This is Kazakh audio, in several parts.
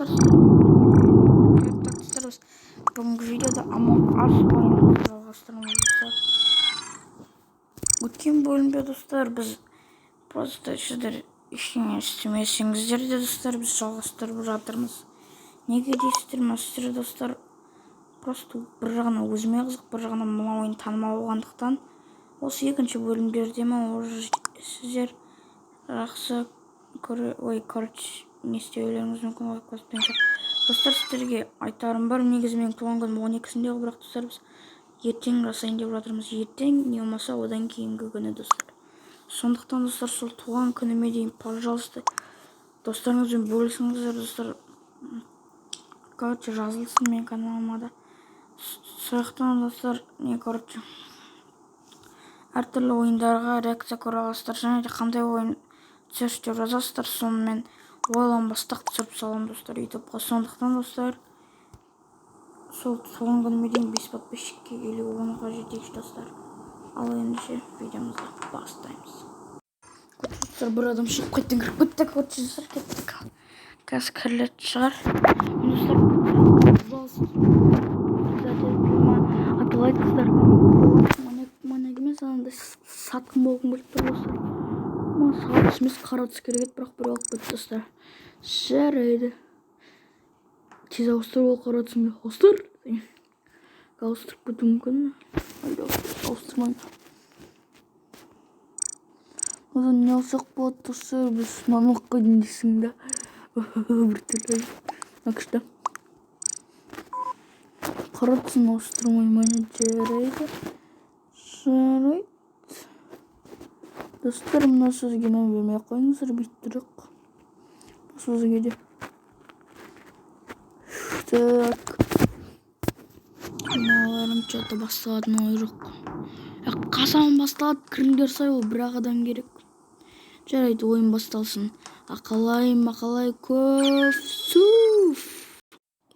Достар, сіздермен бірге мен. Достар, біз бүгінгі видеода Among Us ойынымызды жалғастырамыз, достар. Өткен бөлімде, достар, біз просто сіздер ештеңе істемесеңіздер де, достар, біз жалғастырып жатырмыз. Неге дейсіздер ма сіздер, достар? Просто бір жағынан өзіме қызық, бір жағынан мына ойын танымал болғандықтан, осы екінші бөлімдерде ма уже сіздер жақсы көре, ой, короче, не істеулеріңіз мүмкін ғой деген сияқты. Достар, сіздерге айтарым бар: негізі менің туған күнім 12-сінде ғой, бірақ, достар, біз ертең жасайын деп жатырмыз, ертең не болмаса одан кейінгі күні, достар. Сондықтан, достар, сол туған күніме дейін, пожалуйста, достарыңызбен бөлісіңіздер, достар. Короче, жазылсын менің каналыма да. Сол жақтан, достар, не, короче, әртүрлі ойындарға реакция көре аласыздар және де қандай ойын түсірші деп жазасыздар, сонымен ойланбастан түсіріп саламын, достар, ютубқа. Сондықтан, достар, сол туған күніме дейін 5 подписчикке или 10-ға жетейікші, достар. Ал ендеше видеомызды бастаймыз. Достар, бір адам шығып, қайтадан кіріп кетті. Короче, достар, кеттік, қазір кірілетін шығар. Достар, пожалуйста, аталайды, достар. Маньяк, маньяк емес, анандай сатқын болғым келіп тұр, достар. Маған сары түс емес, қара түс керек еді, бірақ біреу алып кетті, достар. Жарайды, тез ауыстыр ол қара түсіңді, ауыстыр. Ауыстырып кетуі мүмкін әлде ауыстырмаймын. Одан не алсақ болады, достар? Біз мынаны алып қойдым дейсің да, біртүрлі. Мына күшті. Қара түсін ауыстырмай. Жарайды, жарайды, достар, мына сөзге мән бермей ақ қойыңыздар, бүйтіп тұрайық сөзге де. Так, мыналарың че-то басталатын ой жоқ. Қашан басталады? Кіріңдер сай, ол бір ақ адам керек. Жарайды, ойын басталсын. Ақалай мақалай көп суф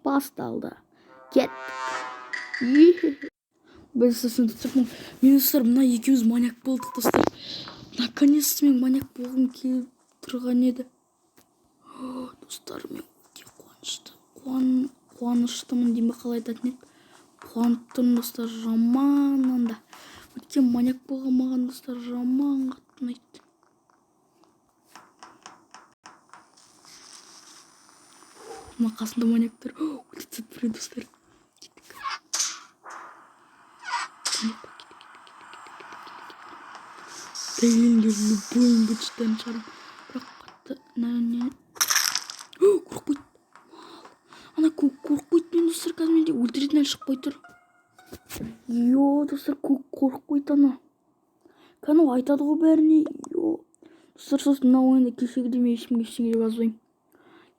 басталды, кеттік. Біз сосын мен, достар, мына екеуміз маньяк болдық, достар. Наконец-то мен маньяк болғым келіп тұрған еді, достар. Мен өте қуанышты, қуаныштымын деймін бе, қалай айтатын еді, қуанып тұрмын, достар, жаман анда. Өйткені маньяк болған маған, достар, жаман қатты ұнайды. Мына қасында маньяк тұр, өлтіріп тастады біреу, достар. Кеттік. Маньяк. Дәлелдер, любой быт-шыттарын шығарамын, бірақ қатты не көріп қойды ана, көк көріп қойды мен, достар. Қазір менде өлтіретін әлі шықпай тұр. Йо, достар, көк қорқып қойды ана, кәдімгі айтады ғой бәріне. Йо, достар, сосын мына ойында кешегідей мен ешкімге ештеңе деп жазбаймын,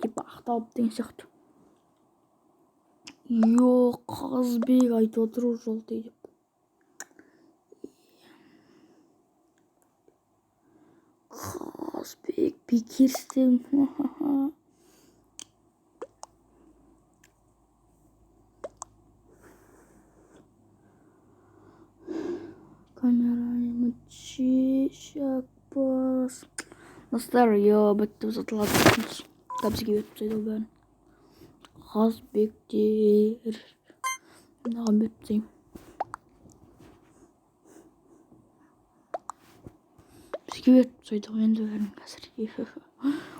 типа ақталып деген сияқты. Йо, Қазбек айтып отыр ғой желтый деп. Қазбек, бекер істедім. Камера. Достар, йо, бітті, біз ұтылады. Бізге беріп тастайды ғой бәрін Қазбектер. Мынаған беріп тастаймын. Бізге беріп тастайды ғой енді бәрін қазір.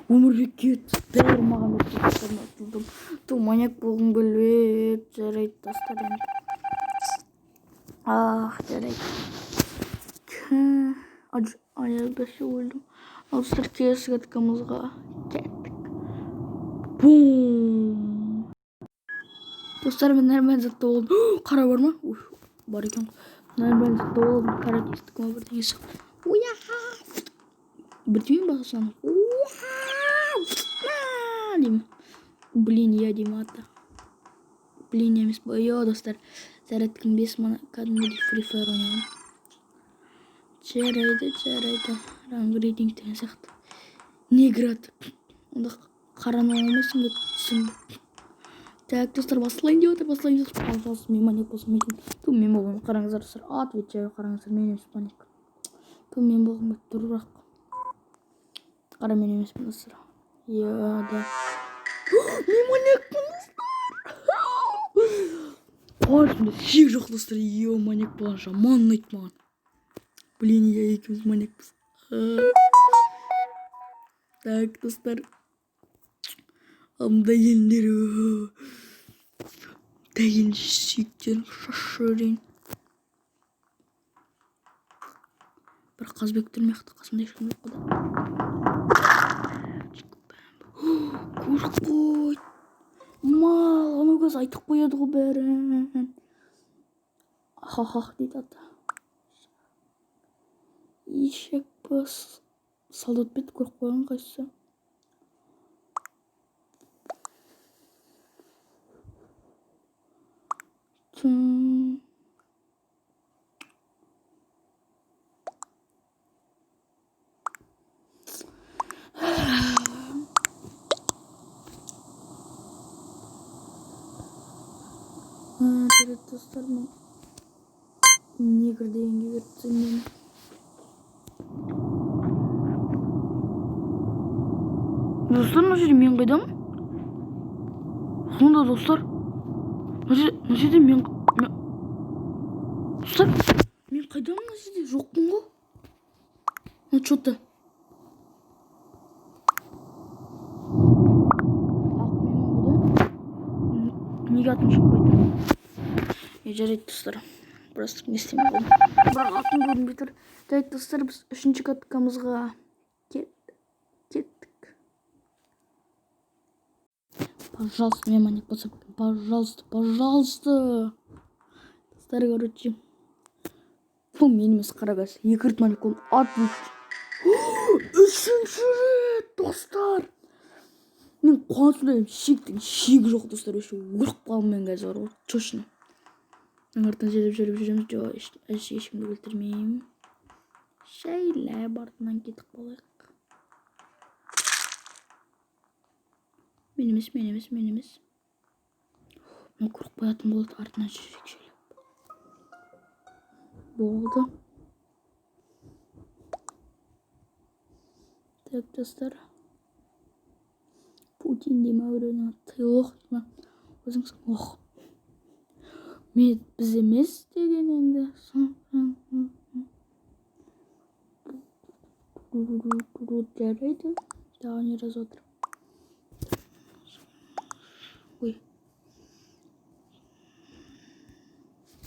Өмірбекке бәрі маған беріп тастады. Ұтылдым, ту, маньяк болғым келіп еді. Жарайды, достар, енді, ах, жарайды. Ай, өлдім. Ал, достар, келесі каткамызға кеттік. Бум! Достар, мен нормально затта болдым. Қара бар ма? Бар екен ғой. Нормально затта болдым. Каратистік ма, бірдеңесі. Бірдеме бассам деймін. Блин, я деймін аты. Блин емес. Йо, достар, зарядкам 5 мың, кәдімгідей Free Fire ойнағанмын. Жарайды, жарайды. Ранг рейтинг деген сияқты. Неграт. Онда қараны ала алмайсың ба, түсінбе. Так, достар, басталайын деп отыр, басталайын деп отыр. Пожалуйста, мен маньяк болсам екен. Ту, мен болғанмын, қараңыздар, достар. Отвечаю, қараңыздар, мен емес маньяк. Ту, мен болғым келіп тұр, бірақ. Қара, мен емеспін, достар. Иә, да. Мен маньяк. Қуанышымда шек жоқ, достар. Е, маньяк болған жаман ұнайды маған. Блин, иә, екеуміз маньякпыз. Так, достар. Мында келіңдер. Мында келіңдер, сүйектерін шашып жіберейін. Бір Қазбек тұр мына жақта, қасымда ешкім жоқ қой да. Көріп қойды. Мал, анау қыз айтып қояды ғой бәрін. Ха-ха дейді ата. Ешек бас. Солдат бет көріп қойған қайсысы? Тың. Жарайды, достар, мен негр дегенге беріп тастаймын мені. Достар, мына жерде мен қайдамын? Сонда, достар, мына жерде мен, достар, мен қайдамын мына жерде? Жоқпын ғой. Ну, что-то. Ақ менмін ғой да. Неге атым шықпай тұр? Е, жарайды, достар. Просто не істемей қойдым. Бірақ атым көрінбей тұр. Жарайды, достар, біз үшінші каткамызға кеттік. Пожалуйста, мен маньяк болсам, пожалуйста, пожалуйста. Достар, короче. Фу, мен емес, қарагаз. Екі рет маньяк болдым. Ат. Үшінші рет, достар. Мен қуанышымда шектің шегі жоқ, достар. Вообще өліп қалдым мен қазір бар ғой. Точно. Артынан жетіп жүріп жүреміз. Жоқ, ешкімді өлтірмеймін. Жайлап артынан кетіп қалайық. Мен емес, мен емес, мен емес. Мен көріп қоятын болады, артынан жүрейік жайлап. Болды. Так, достар. Путин дей ма, біреудің аты. Ох, ма. Өзіңіз ох. Мен біз емес деген енді. Жарайды. Тағы не жазып отыр? Ой.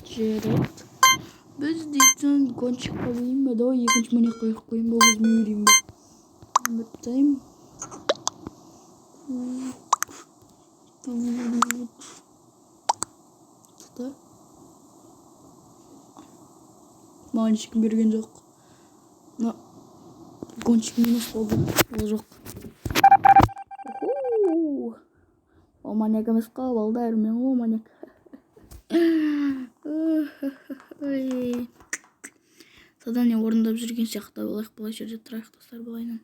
Жарайды. Біз дейтін гонщикқа дейін бе? Давай екінші маньякқа қойып қояйын ба, өзіме берейін бе? Үміттаймын. Тоқта. Маған ешкім берген жоқ. Мына гонщик минус болды. Ол жоқ. Уху. Ол маньяк емес қой, балдар, мен ғой маньяк. Ой. Задание орындап жүрген сияқты болайық, былай жерде тұрайық, достар, былайынан.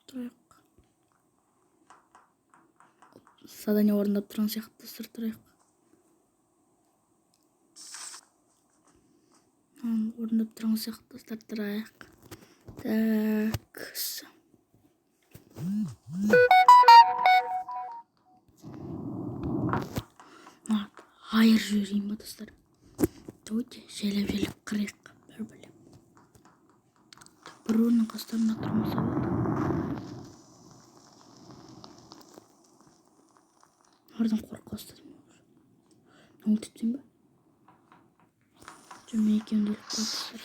Тұрайық. Задание орындап тұрған сияқты, достар, тұрайық. Орындап тұрған сияқты, достар, тұрайық. Так. Айыр жіберейін ба, достар? Давайте жайлап-жайлап қырайық бір-бірлеп. Бір-бірінің қастарында тұрмаса болады. Олардан қорқа бастадым. Өлтіріп тастайын ба? Жоқ, мен екеуін де өліп қалды, достар.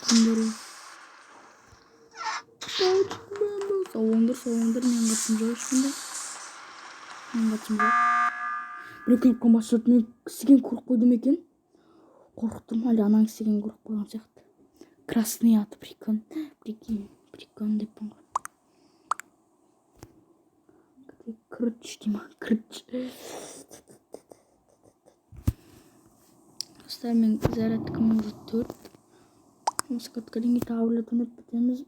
Кімдер ол? Сауыңдар, сауыңдар, менің қатысым жоқ ешқандай. Менің қатысым жоқ. Біреу келіп қалмас жұрт, мен кісіген көріп қойдым екен. Қорықтым, әлде анаң кісіген көріп қойған сияқты. Красный аты, прикон, прикинь, прикон деппін ғой. Крыч дей ма, крыч. Достар, мен зарядкам уже 4. Осы каткадан кейін тағы бір рет ойнап бітіреміз.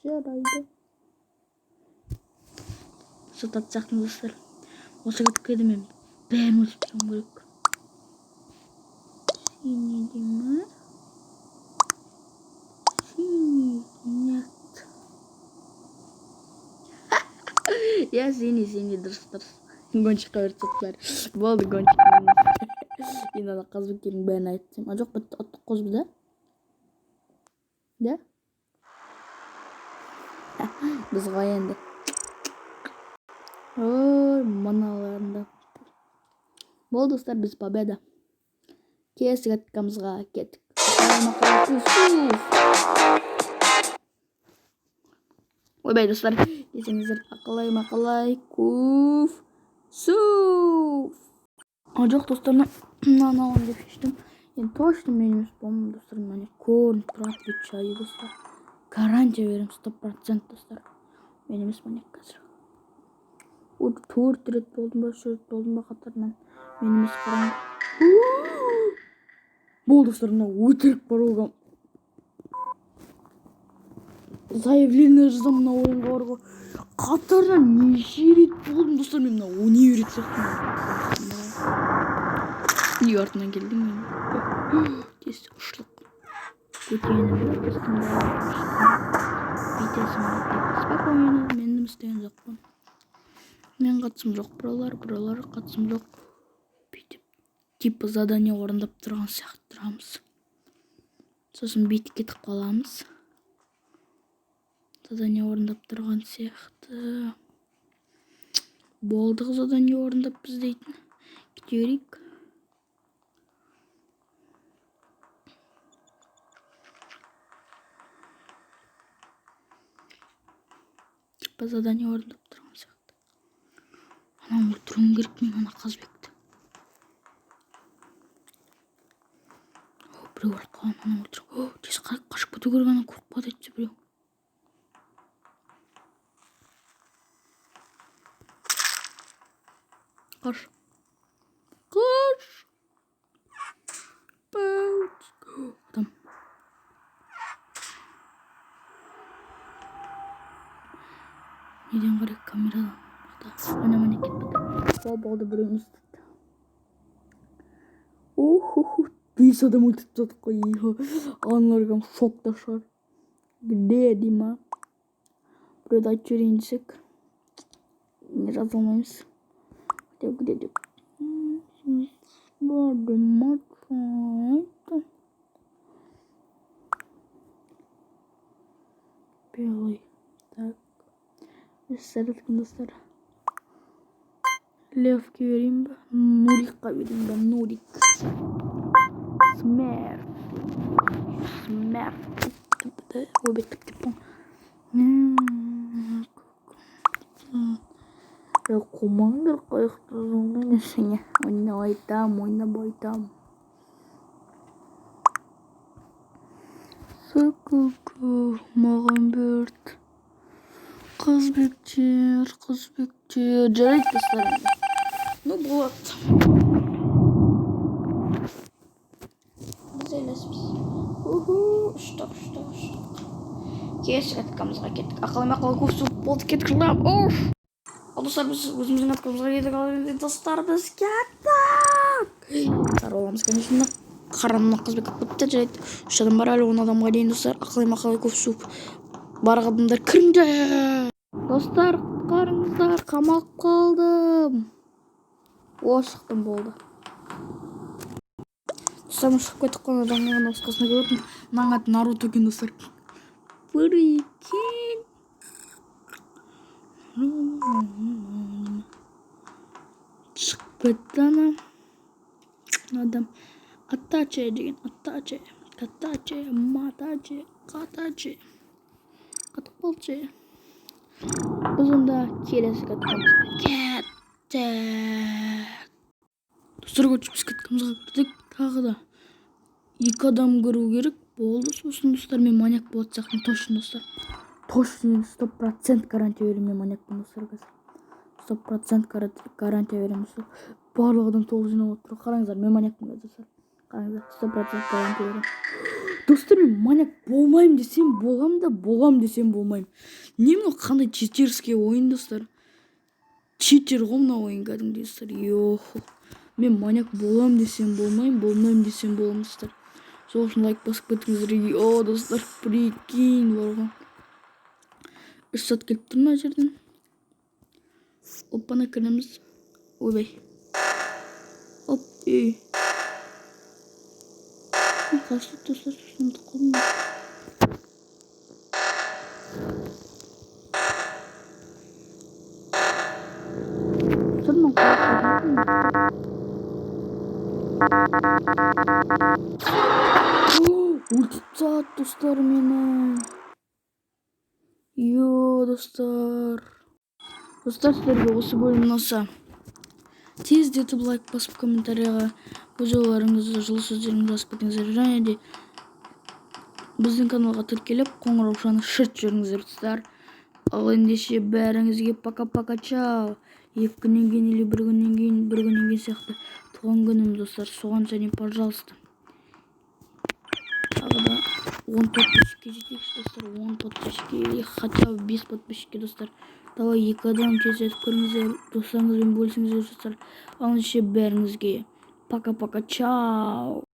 Жарайды. Сататын сияқтымыз, достар. Осы каткада мен бәрін өлтіріп тастауым керек. Синий дей ма? Синий, нет. Иә, синий, синий, дұрыс, дұрыс. Гонщикқа беріп тастады бәрі. Болды, гонщик. Енді ана Қазбектердің бәрін айтып. А жоқ, бітті, ұттық қой біз, да? Да? Біз ғой енді. Ой, мыналарында. Болды, достар, біз победа. Келесі каткамызға кеттік. Ойбай, достар, десеңіздер, ақылай мақалай куф суф. А жоқ, достар, мынаны аламын деп шештім. Енді точно мен емес болмын, достар, міне көрініп тұр, отвечаю, достар. Гарантия беремін, 100%, достар. Мен емес маньяк қазір. 4 рет болдым ба, 3 рет болдым ба қатарынан. Мен емес, қараңдар. Болды, достар, мынау өтірік бар оған. Заявление жазамын мына ойынға бар ғой. Қатарынан неше рет болдым, достар, мен мына 12 рет сияқтымын. Неге артынан келдің мен? Тез ұшылық. Көтені бүйтесің спокойно, мен дым істеген жоқпын. Мен қатысым жоқ, бұралар, бұралар, қатысым жоқ. Бүйтіп типа задание орындап тұрған сияқты тұрамыз. Сосын бүйтіп кетіп қаламыз. Задание орындап тұрған сияқты. Болдық задание орындап біз дейтін. Кете берейік. Типа задание орындап тұрған сияқты. Ананы өлтіруім керек мен, ана Қазбекті. Біреу өліп қалған, ананы өлтіру. Тез қашып кету керек, ана көріп қалады әйтсе біреу. Қаш. Қаш. Адам. Неден қарай камерадан. Ана міне кетіп. О, болды, біреуін ұстады. Уху, 5 адам өлтіріп тастадық қой. Аналар кәдімгі шокта шығар. Где, Дима? Біреуді айтып жіберейін десек, не жаза алмаймыз. Где, где, деп. Белый. Так. Достар. Левке берейін ба? Нурикқа берейін ба? Нурик. Смерть. Смерть. Ой, беттік деп. Қумаңдар қайықты несіне. Ойнап айтам, ойнап айтам. Сакака маған берді. Қызбектер, қызбектер. Жарайды, достар. Ну, болады. Біз елеспіз. Уху, ұштық, ұштық, ұштық. Келесі каткамызға кеттік. Ақылы мақылы көп су болды, кеттік жылдам. Оф! Ал достар, біз өзіміздің каткамызға келдік. Ал енді достар, біз кеттік. Сары боламыз, конечно. Қара мына Қызбек бітті, жарайды. 3 адам бар әлі, 10 адамға дейін, достар. Ақылы мақылы көп су бар адамдар кіріңдер. Достар, құтқарыңыздар, қамалып қалдым. О, шықтым, болды. Достар, мен шығып кеттік қой, жаңағы нұсқасына келіп отырмын. Мынаның аты Наруто екен, достар. Прикинь. Шығып кетті ана адам. Атаче деген, атаче, катаче, матаче, қатаче. Қатып қалчы. Біз онда келесі каткамызға кеттік. Достар, короче, біз каткамызға кірдік. Тағы да 2 адам кіру керек болды. Сосын, достар, мен маньяк болатын сияқтымын. Точно, достар. Точно, 100% гарантия беремін, мен маньякпын, достар, қазір. 100% гарантия беремін, достар. Барлық адам толық жиналып отыр. Қараңыздар, мен маньякпын қазір, достар. Қараңыздар, 100% гарантия беремін. Достар, мен маньяк болмаймын десем болам да, болам десем болмаймын. Не мынау қандай читерский ойын, достар? Читер ғой мына ойын кәдімгідей, достар. Йоху. Мен маньяк болам десем, болмаймын, болмаймын десем, боламын, достар. Сол үшін лайк басып кетіңіздер. О, достар, прикинь, бар ғой, 3 зат келіп тұр мына жерден. Оппана, кіреміз. Ойбай, оп, ей, қашты, достар, ұмытып қалдым. Достар, мен қалай қойдым? Өлтіріп тастады, достар, мені. Йо, достар, достар, сіздерге осы бөлім ұнаса, тездетіп лайк басып, комментарийға өз ойларыңызды, жылы сөздеріңізді жазып кетіңіздер және де біздің каналға тіркеліп, қоңыраушаны шырт жіберіңіздер, достар. Ал ендеше, бәріңізге пока пока чао. 2 күннен кейін или бір күннен кейін, бір күннен кейін сияқты туған күнім, достар. Соған және, пожалуйста, тағы да 10 подписчикке жетейікші, достар, 10 подписчикке или хотя бы 5 подписчикке. Достар, давай, екі адам, тездетіп кіріңіздер, достарыңызбен бөлісіңіздер, достар. Ал ендеше, бәріңізге пока пока чао.